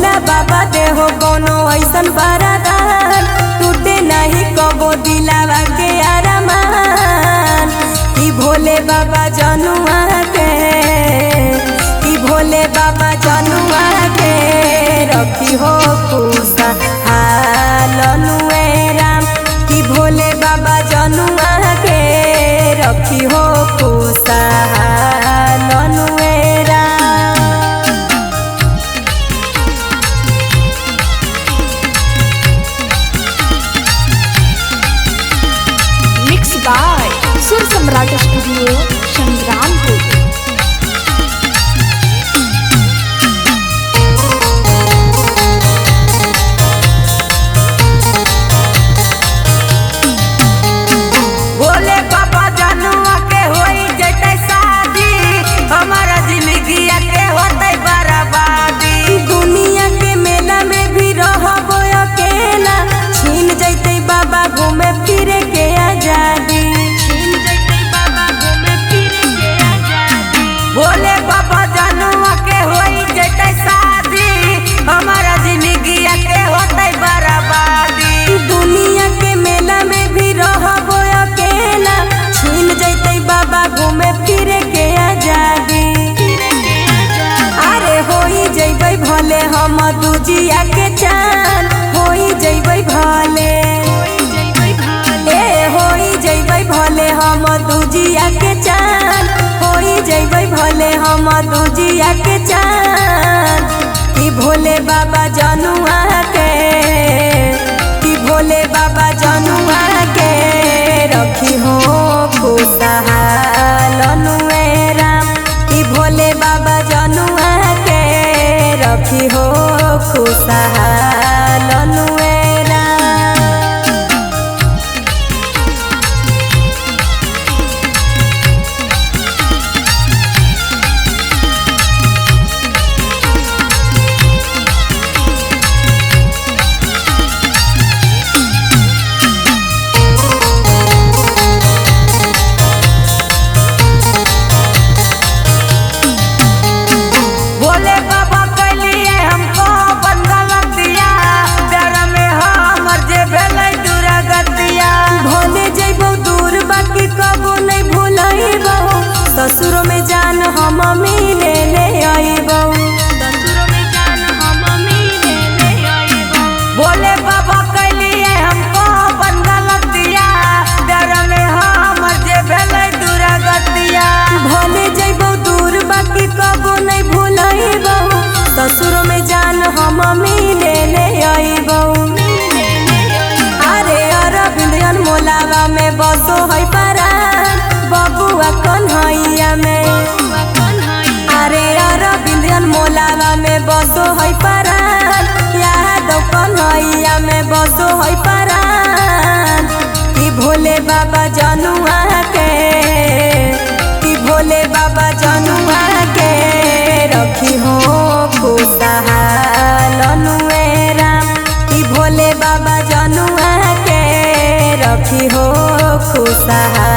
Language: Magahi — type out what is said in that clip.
भोला बाबा देहो कोनो ऐसन वरदान, टूटे नहीं कबो दिलावा के अरमान। कि भोले बाबा जनुआ के, कि भोले बाबा जनुआ के रखी हो खुशहाल अनुए राम। कि भोले बाबा जनुआ के रखी हो खुशहाल अनुए Ram. Mix by Sur Samrat studio Sangrampur. Bhole बाबा जनुआ के होई जैतै शादी, हमारा जिंदगिया के होतै बर्बादी। दुनिया के मेला में भी रहबो अकेला, छीन जैतै बाबा घूमे फिरे के आजादी। छीन जैतै बाबा घूमे फिरे के आजादी। भोले बाबा जनुआ के होई जैतै शादी, हमारा जिंदगिया के होतै बर्बादी। दुनिया के मेला में भी रहबो अकेला, छीन जैतै बाबा घूमे फिरे के आजादी। अरे होई जैबै भले हम दूजिया के चान, होई जैबै भले, ए होई जैबै भले हम दूजिया के चान, होई जैबै भले हम दूजिया के चान। कि भोले बाबा जनुआ के, कि भोले बाबा जनुआ के रखी हो खुशहाल अनुए राम। कि भोले बाबा जनुआ के रखी हो खुशहाल अनुए राम। भोले बाबा कैलिए हमको बंदलतिया, डर में हमर जे भेलै दुर्गतिया। भोले जइबो दूर बाकी कबो नहीं भुलैबो, ससुर में जान हम मिले ले आइबो। ससुर में जान हम मिले ले आइबो। भोले बाबा कैलिए हमको बंदलतिया, डर में हमर जे भेलै दुर्गतिया। भोले जइबो दूर बाकी कबो नहीं भुलैबो, ससुर में जान हम मिले ले आइबो। अरे अरविंद अनमोलावा में बसो है परान, बबुआ कन्हैया में। अरे अरविंद अनमोलावा में बसो है परान, यादव कन्हैया में बसो है परान। कि भोले बाबा जनुआ के, कि भोले बाबा जनुआ के रखी हो खुशहाल अनुए राम। कि भोले बाबा जनुआ के रखी हो खुशहाल।